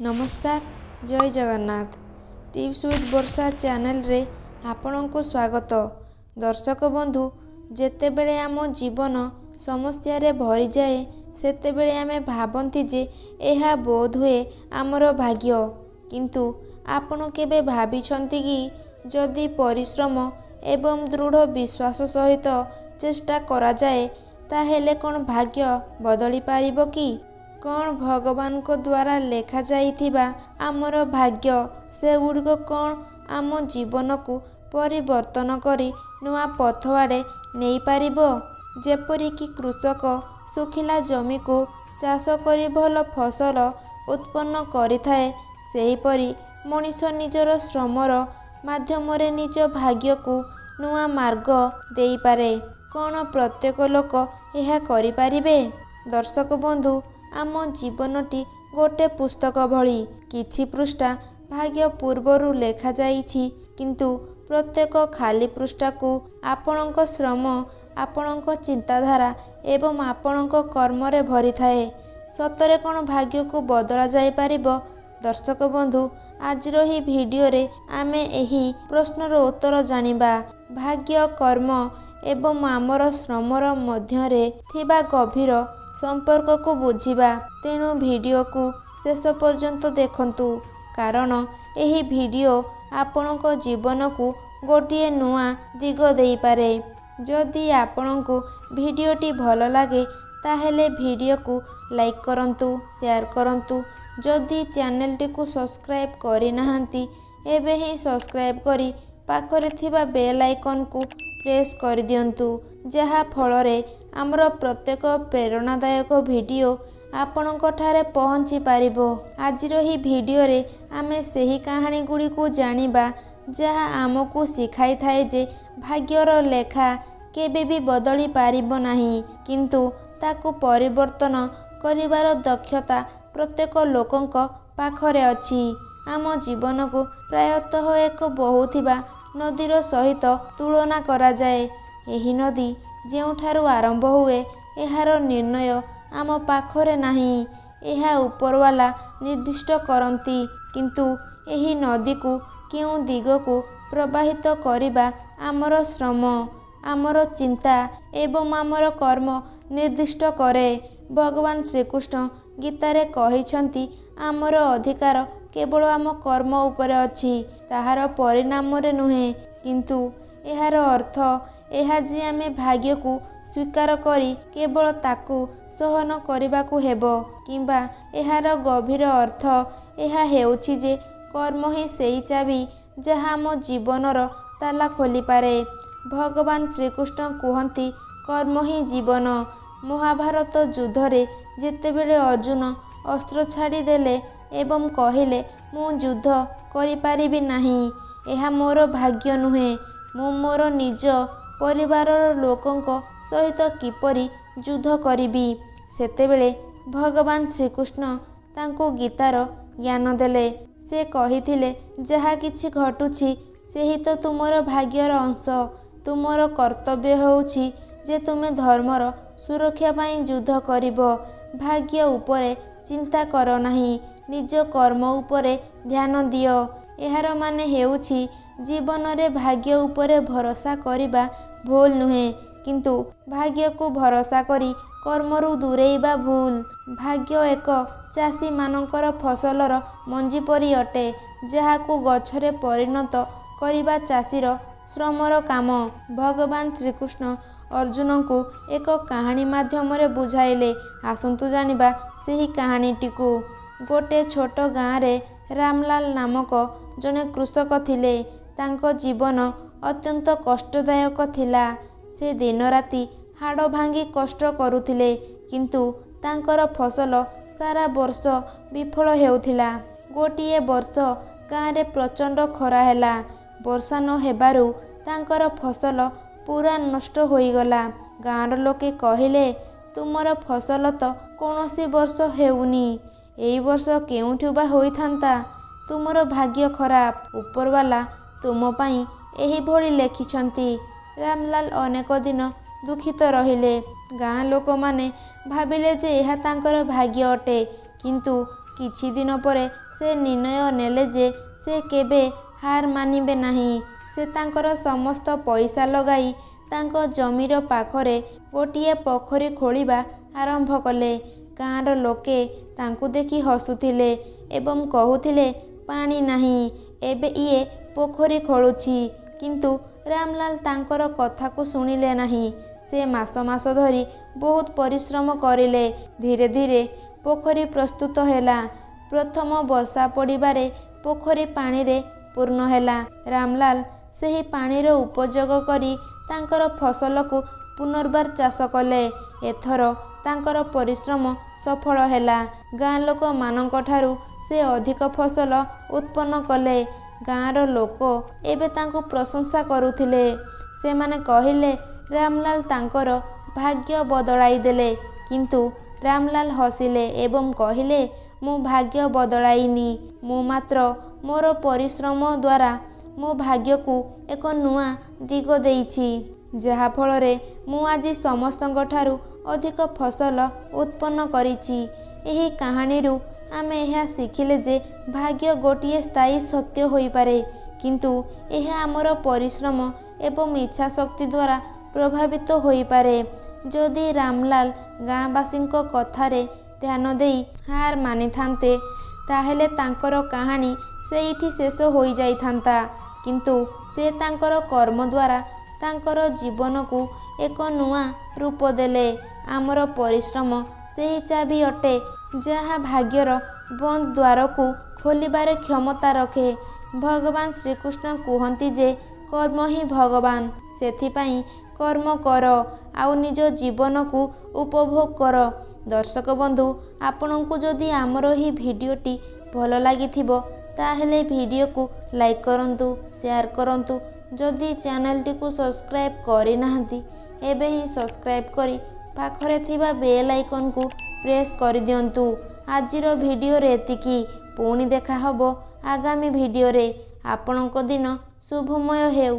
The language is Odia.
ନମସ୍କାର, ଜୟ ଜଗନ୍ନାଥ। ଟିପ୍ସ ୱିଥ୍ ବର୍ଷା ଚ୍ୟାନେଲରେ ଆପଣଙ୍କୁ ସ୍ୱାଗତ। ଦର୍ଶକ ବନ୍ଧୁ, ଯେତେବେଳେ ଆମ ଜୀବନ ସମସ୍ୟାରେ ଭରିଯାଏ, ସେତେବେଳେ ଆମେ ଭାବନ୍ତି ଯେ ଏହା ବୋଧହୁଏ ଆମର ଭାଗ୍ୟ। କିନ୍ତୁ ଆପଣ କେବେ ଭାବିଛନ୍ତି କି, ଯଦି ପରିଶ୍ରମ ଏବଂ ଦୃଢ଼ ବିଶ୍ୱାସ ସହିତ ଚେଷ୍ଟା କରାଯାଏ, ତାହେଲେ କ'ଣ ଭାଗ୍ୟ ବଦଳିପାରିବ କି? କ'ଣ ଭଗବାନଙ୍କ ଦ୍ୱାରା ଲେଖାଯାଇଥିବା ଆମର ଭାଗ୍ୟ ସେଗୁଡ଼ିକ କ'ଣ ଆମ ଜୀବନକୁ ପରିବର୍ତ୍ତନ କରି ନୂଆ ପଥ ଆଡ଼େ ନେଇପାରିବ? ଯେପରିକି କୃଷକ ଶୁଖିଲା ଜମିକୁ ଚାଷ କରି ଭଲ ଫସଲ ଉତ୍ପନ୍ନ କରିଥାଏ, ସେହିପରି ମଣିଷ ନିଜର ଶ୍ରମର ମାଧ୍ୟମରେ ନିଜ ଭାଗ୍ୟକୁ ନୂଆ ମାର୍ଗ ଦେଇପାରେ। କ'ଣ ପ୍ରତ୍ୟେକ ଲୋକ ଏହା କରିପାରିବେ? ଦର୍ଶକ ବନ୍ଧୁ, ଆମ ଜୀବନଟି ଗୋଟେ ପୁସ୍ତକ ଭଳି। କିଛି ପୃଷ୍ଠା ଭାଗ୍ୟ ପୂର୍ବରୁ ଲେଖାଯାଇଛି, କିନ୍ତୁ ପ୍ରତ୍ୟେକ ଖାଲି ପୃଷ୍ଠାକୁ ଆପଣଙ୍କ ଶ୍ରମ, ଆପଣଙ୍କ ଚିନ୍ତାଧାରା ଏବଂ ଆପଣଙ୍କ କର୍ମରେ ଭରିଥାଏ। ସତରେ କ'ଣ ଭାଗ୍ୟକୁ ବଦଳା ଯାଇପାରିବ? ଦର୍ଶକ ବନ୍ଧୁ, ଆଜିର ଏହି ଭିଡ଼ିଓରେ ଆମେ ଏହି ପ୍ରଶ୍ନର ଉତ୍ତର ଜାଣିବା। ଭାଗ୍ୟ, କର୍ମ ଏବଂ ଆମର ଶ୍ରମର ମଧ୍ୟରେ ଥିବା ଗଭୀର ସମ୍ପର୍କକୁ ବୁଝିବା। ତେଣୁ ଭିଡ଼ିଓକୁ ଶେଷ ପର୍ଯ୍ୟନ୍ତ ଦେଖନ୍ତୁ, କାରଣ ଏହି ଭିଡ଼ିଓ ଆପଣଙ୍କ ଜୀବନକୁ ଗୋଟିଏ ନୂଆ ଦିଗ ଦେଇପାରେ। ଯଦି ଆପଣଙ୍କୁ ଭିଡ଼ିଓଟି ଭଲ ଲାଗେ, ତାହେଲେ ଭିଡ଼ିଓକୁ ଲାଇକ୍ କରନ୍ତୁ, ସେୟାର କରନ୍ତୁ। ଯଦି ଚ୍ୟାନେଲଟିକୁ ସବସ୍କ୍ରାଇବ୍ କରିନାହାନ୍ତି, ଏବେ ହିଁ ସବସ୍କ୍ରାଇବ୍ କରି ପାଖରେ ଥିବା ବେଲ୍ ଆଇକନ୍କୁ ପ୍ରେସ୍ କରିଦିଅନ୍ତୁ, ଯାହାଫଳରେ ଆମର ପ୍ରତ୍ୟେକ ପ୍ରେରଣାଦାୟକ ଭିଡ଼ିଓ ଆପଣଙ୍କ ଠାରେ ପହଞ୍ଚି ପାରିବ। ଆଜିର ଏହି ଭିଡ଼ିଓରେ ଆମେ ସେହି କାହାଣୀ ଗୁଡ଼ିକୁ ଜାଣିବା, ଯାହା ଆମକୁ ଶିଖାଇଥାଏ ଯେ ଭାଗ୍ୟର ଲେଖା କେବେ ବି ବଦଳି ପାରିବ ନାହିଁ, କିନ୍ତୁ ତାକୁ ପରିବର୍ତ୍ତନ କରିବାର ଦକ୍ଷତା ପ୍ରତ୍ୟେକ ଲୋକଙ୍କ ପାଖରେ ଅଛି। ଆମ ଜୀବନକୁ ପ୍ରାୟତଃ ଏକ ବହୁଥିବା ନଦୀର ସହିତ ତୁଳନା କରାଯାଏ। ଏହି ନଦୀ ଯେଉଁଠାରୁ ଆରମ୍ଭ ହୁଏ, ଏହାର ନିର୍ଣ୍ଣୟ ଆମ ପାଖରେ ନାହିଁ। ଏହା ଉପରୱାଲା ନିର୍ଦ୍ଦିଷ୍ଟ କରନ୍ତି। କିନ୍ତୁ ଏହି ନଦୀକୁ କେଉଁ ଦିଗକୁ ପ୍ରବାହିତ କରିବା ଆମର ଶ୍ରମ, ଆମର ଚିନ୍ତା ଏବଂ ଆମର କର୍ମ ନିର୍ଦ୍ଦିଷ୍ଟ କରେ। ଭଗବାନ ଶ୍ରୀକୃଷ୍ଣ ଗୀତାରେ କହିଛନ୍ତି, ଆମର ଅଧିକାର କେବଳ ଆମ କର୍ମ ଉପରେ ଅଛି, ତାହାର ପରିଣାମରେ ନୁହେଁ। କିନ୍ତୁ ଏହାର ଅର୍ଥ ଏହା ଯେ ଆମେ ଭାଗ୍ୟକୁ ସ୍ୱୀକାର କରି କେବଳ ତାକୁ ସହନ କରିବାକୁ ହେବ, କିମ୍ବା ଏହାର ଗଭୀର ଅର୍ଥ ଏହା ହେଉଛି ଯେ କର୍ମ ହିଁ ସେହି ଚାବି, ଯାହା ଆମ ଜୀବନର ତାଲା ଖୋଲିପାରେ। ଭଗବାନ ଶ୍ରୀକୃଷ୍ଣ କୁହନ୍ତି, କର୍ମ ହିଁ ଜୀବନ। ମହାଭାରତ ଯୁଦ୍ଧରେ ଯେତେବେଳେ ଅର୍ଜୁନ ଅସ୍ତ୍ର ଛାଡ଼ିଦେଲେ ଏବଂ କହିଲେ, ମୁଁ ଯୁଦ୍ଧ କରିପାରିବି ନାହିଁ, ଏହା ମୋର ଭାଗ୍ୟ ନୁହେଁ, ମୁଁ ମୋର ନିଜ ପରିବାରର ଲୋକଙ୍କ ସହିତ କିପରି ଯୁଦ୍ଧ କରିବି? ସେତେବେଳେ ଭଗବାନ ଶ୍ରୀକୃଷ୍ଣ ତାଙ୍କୁ ଗୀତାର ଜ୍ଞାନ ଦେଲେ। ସେ କହିଥିଲେ, ଯାହା କିଛି ଘଟୁଛି ସେହି ତ ତୁମର ଭାଗ୍ୟର ଅଂଶ। ତୁମର କର୍ତ୍ତବ୍ୟ ହେଉଛି ଯେ ତୁମେ ଧର୍ମର ସୁରକ୍ଷା ପାଇଁ ଯୁଦ୍ଧ କରିବ। ଭାଗ୍ୟ ଉପରେ ଚିନ୍ତା କର ନାହିଁ, ନିଜ କର୍ମ ଉପରେ ଧ୍ୟାନ ଦିଅ। ଏହାର ମାନେ ହେଉଛି ଜୀବନରେ ଭାଗ୍ୟ ଉପରେ ଭରସା କରିବା ଭୁଲ ନୁହେଁ, କିନ୍ତୁ ଭାଗ୍ୟକୁ ଭରସା କରି କର୍ମରୁ ଦୂରେଇବା ଭୁଲ। ଭାଗ୍ୟ ଏକ ଚାଷୀମାନଙ୍କର ଫସଲର ମଞ୍ଜି ପରି ଅଟେ, ଯାହାକୁ ଗଛରେ ପରିଣତ କରିବା ଚାଷୀର ଶ୍ରମର କାମ। ଭଗବାନ ଶ୍ରୀକୃଷ୍ଣ ଅର୍ଜୁନଙ୍କୁ ଏକ କାହାଣୀ ମାଧ୍ୟମରେ ବୁଝାଇଲେ। ଆସନ୍ତୁ ଜାଣିବା ସେହି କାହାଣୀଟିକୁ। ଗୋଟେ ଛୋଟ ଗାଁରେ ରାମଲାଲ ନାମକ ଜଣେ କୃଷକ ଥିଲେ। ତାଙ୍କ ଜୀବନ ଅତ୍ୟନ୍ତ କଷ୍ଟଦାୟକ ଥିଲା। ସେ ଦିନରାତି ହାଡ଼ ଭାଙ୍ଗି କଷ୍ଟ କରୁଥିଲେ, କିନ୍ତୁ ତାଙ୍କର ଫସଲ ସାରା ବର୍ଷ ବିଫଳ ହେଉଥିଲା। ଗୋଟିଏ ବର୍ଷ ଗାଁରେ ପ୍ରଚଣ୍ଡ ଖରା ହେଲା। ବର୍ଷା ନ ହେବାରୁ ତାଙ୍କର ଫସଲ ପୂରା ନଷ୍ଟ ହୋଇଗଲା। ଗାଁର ଲୋକେ କହିଲେ, ତୁମର ଫସଲ ତ କୌଣସି ବର୍ଷ ହେଉନି, ଏଇ ବର୍ଷ କେଉଁଠୁ ବା ହୋଇଥାନ୍ତା? ତୁମର ଭାଗ୍ୟ ଖରାପ, ଉପରୱାଲା ତୁମ ପାଇଁ ଏହିଭଳି ଲେଖିଛନ୍ତି। ରାମଲାଲ ଅନେକ ଦିନ ଦୁଃଖିତ ରହିଲେ। ଗାଁ ଲୋକମାନେ ଭାବିଲେ ଯେ ଏହା ତାଙ୍କର ଭାଗ୍ୟ ଅଟେ, କିନ୍ତୁ କିଛି ଦିନ ପରେ ସେ ନିର୍ଣ୍ଣୟ ନେଲେ ଯେ ସେ କେବେ ହାର ମାନିବେ ନାହିଁ। ସେ ତାଙ୍କର ସମସ୍ତ ପଇସା ଲଗାଇ ତାଙ୍କ ଜମିର ପାଖରେ ଗୋଟିଏ ପୋଖରୀ ଖୋଳିବା ଆରମ୍ଭ କଲେ। ଗାଁର ଲୋକେ ତାଙ୍କୁ ଦେଖି ହସୁଥିଲେ ଏବଂ କହୁଥିଲେ, ପାଣି ନାହିଁ, ଏବେ ଇଏ ପୋଖରୀ ଖୋଳୁଛି। କିନ୍ତୁ ରାମଲାଲ ତାଙ୍କର କଥାକୁ ଶୁଣିଲେ ନାହିଁ। ସେ ମାସ ମାସ ଧରି ବହୁତ ପରିଶ୍ରମ କରିଲେ। ଧୀରେ ଧୀରେ ପୋଖରୀ ପ୍ରସ୍ତୁତ ହେଲା। ପ୍ରଥମ ବର୍ଷା ପଡ଼ିବାରେ ପୋଖରୀ ପାଣିରେ ପୂର୍ଣ୍ଣ ହେଲା। ରାମଲାଲ ସେହି ପାଣିର ଉପଯୋଗ କରି ତାଙ୍କର ଫସଲକୁ ପୁନର୍ବାର ଚାଷ କଲେ। ଏଥର ତାଙ୍କର ପରିଶ୍ରମ ସଫଳ ହେଲା। ଗାଁ ଲୋକମାନଙ୍କଠାରୁ ସେ ଅଧିକ ଫସଲ ଉତ୍ପନ୍ନ କଲେ। ଗାଁର ଲୋକ ଏବେ ତାଙ୍କୁ ପ୍ରଶଂସା କରୁଥିଲେ। ସେମାନେ କହିଲେ, ରାମଲାଲ ତାଙ୍କର ଭାଗ୍ୟ ବଦଳାଇ ଦେଲେ। କିନ୍ତୁ ରାମଲାଲ ହସିଲେ ଏବଂ କହିଲେ, ମୁଁ ଭାଗ୍ୟ ବଦଳାଇନି, ମୁଁ ମାତ୍ର ମୋର ପରିଶ୍ରମ ଦ୍ୱାରା ମୋ ଭାଗ୍ୟକୁ ଏକ ନୂଆ ଦିଗ ଦେଇଛି, ଯାହାଫଳରେ ମୁଁ ଆଜି ସମସ୍ତଙ୍କଠାରୁ ଅଧିକ ଫସଲ ଉତ୍ପନ୍ନ କରିଛି। ଏହି କାହାଣୀରୁ ଆମେ ଏହା ଶିଖିଲେ ଯେ ଭାଗ୍ୟ ଗୋଟିଏ ସ୍ଥାୟୀ ସତ୍ୟ ହୋଇପାରେ, କିନ୍ତୁ ଏହା ଆମର ପରିଶ୍ରମ ଏବଂ ଇଚ୍ଛାଶକ୍ତି ଦ୍ୱାରା ପ୍ରଭାବିତ ହୋଇପାରେ। ଯଦି ରାମଲାଲ ଗାଁବାସୀଙ୍କ କଥାରେ ଧ୍ୟାନ ଦେଇ ହାର ମାନିଥାନ୍ତେ, ତାହେଲେ ତାଙ୍କର କାହାଣୀ ସେଇଠି ଶେଷ ହୋଇଯାଇଥାନ୍ତା। କିନ୍ତୁ ସେ ତାଙ୍କର କର୍ମ ଦ୍ୱାରା ତାଙ୍କର ଜୀବନକୁ ଏକ ନୂଆ ରୂପ ଦେଲେ। ଆମର ପରିଶ୍ରମ ସେହି ଚାବି ଅଟେ, ଯାହା ଭାଗ୍ୟର ବନ୍ଦ ଦ୍ୱାରକୁ ଖୋଲିବାରେ କ୍ଷମତା ରଖେ। ଭଗବାନ ଶ୍ରୀକୃଷ୍ଣ କୁହନ୍ତି ଯେ କର୍ମ ହିଁ ଭଗବାନ। ସେଥିପାଇଁ କର୍ମ କର ଆଉ ନିଜ ଜୀବନକୁ ଉପଭୋଗ କର। ଦର୍ଶକ ବନ୍ଧୁ, ଆପଣଙ୍କୁ ଯଦି ଆମର ଏହି ଭିଡ଼ିଓଟି ଭଲ ଲାଗିଥିବ, ତାହେଲେ ଭିଡ଼ିଓକୁ ଲାଇକ୍ କରନ୍ତୁ, ସେୟାର କରନ୍ତୁ। ଯଦି ଚ୍ୟାନେଲଟିକୁ ସବସ୍କ୍ରାଇବ୍ କରିନାହାନ୍ତି, ଏବେ ହିଁ ସବସ୍କ୍ରାଇବ୍ କରି ପାଖରେ ଥିବା ବେଲ୍ ଆଇକନ୍କୁ ପ୍ରେସ୍ କରିଦିଅନ୍ତୁ। ଆଜିର ଭିଡ଼ିଓରେ ଏତିକି। ପୁଣି ଦେଖା ହେବ ଆଗାମୀ ଭିଡ଼ିଓରେ। ଆପଣଙ୍କ ଦିନ ଶୁଭମୟ ହେଉ।